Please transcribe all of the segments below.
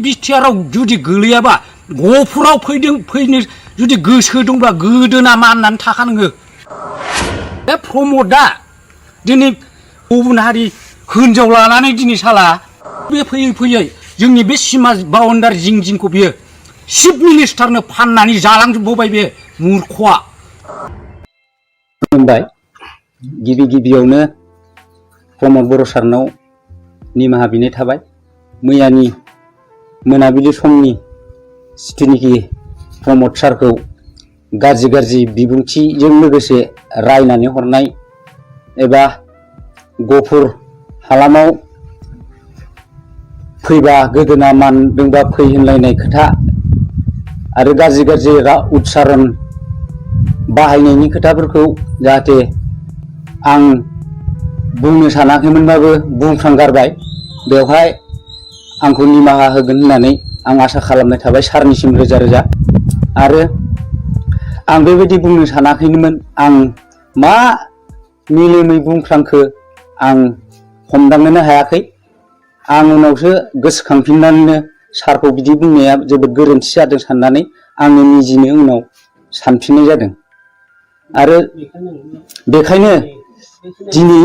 बिटिआराव जुदि गोलैयाबा गफुराव फैनो जुदि गोसो दंब्ला गोदोना मा होननानै थाखा नोङो बे प्रमदआ दिनै गुबुन हारि हिनजाव लानानै दिनै साला बे फैयै जोंनि बे सिमा बाउन्डारि जिंखौ बियो चिफ मिनिस्टारनो फाननानै जालांजोबबाय बे मूर्खआ। खुलुमबाय। गिबियावनो प्रमद बर' सारनाव निमाहा बिनाय थाबाय। मैयानि मोनाबिलि समनि जिथुनिखि प्रमद सारखौ गाज्रि बिबुंथिजों लोगोसे रायनानै हरनाय एबा गफुर हालामाव फैबा गोदोना मानदोंबा फै होनलायनाय खोथा आरो गाज्रि उच्चारण बाहायनायनि खोथाफोरखौ जाहाथे आं बुंनो सानाखैमोनबाबो बुंफ्रांगारबाय। बेवहाय आंखौ निमाहा होगोन होननानै आं आसा खालामनाय थाबाय सारनिसिम रोजा आरो आं बेबायदि बुंनो सानाखैमोन। आं मा मेलेमै बुंफ्रांखो आं हमदांनोनो हायाखै। आं उनावसो गोसोखांफिननानैनो सारखौ बिदि बुंनाया जोबोद गोरोन्थि जादों साननानै आंनो निजिनो उनाव सानफिननाय जादों आरो बेखायनो दिनै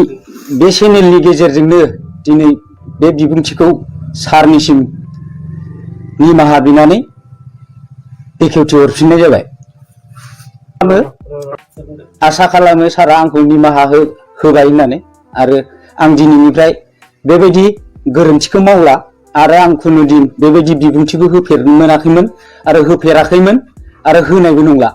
बे चेनेलनि गेजेरजोंनो दिनै बे बिबुंथिखौ सारनिसिम निमाहा बिनानै बेखेवथि हरफिननाय जाबाय। आसा खालामो सारा आंखौ निमाहा होबाय होननानै आरो आं दिनैनिफ्राय बेबायदि गोरोन्थिखौ मावला आरो आं खुनुदिन बेबायदि बिबुंथिखौ होफेरनो मोनाखैमोन आरो होफेराखैमोन आरो होनायबो नंला।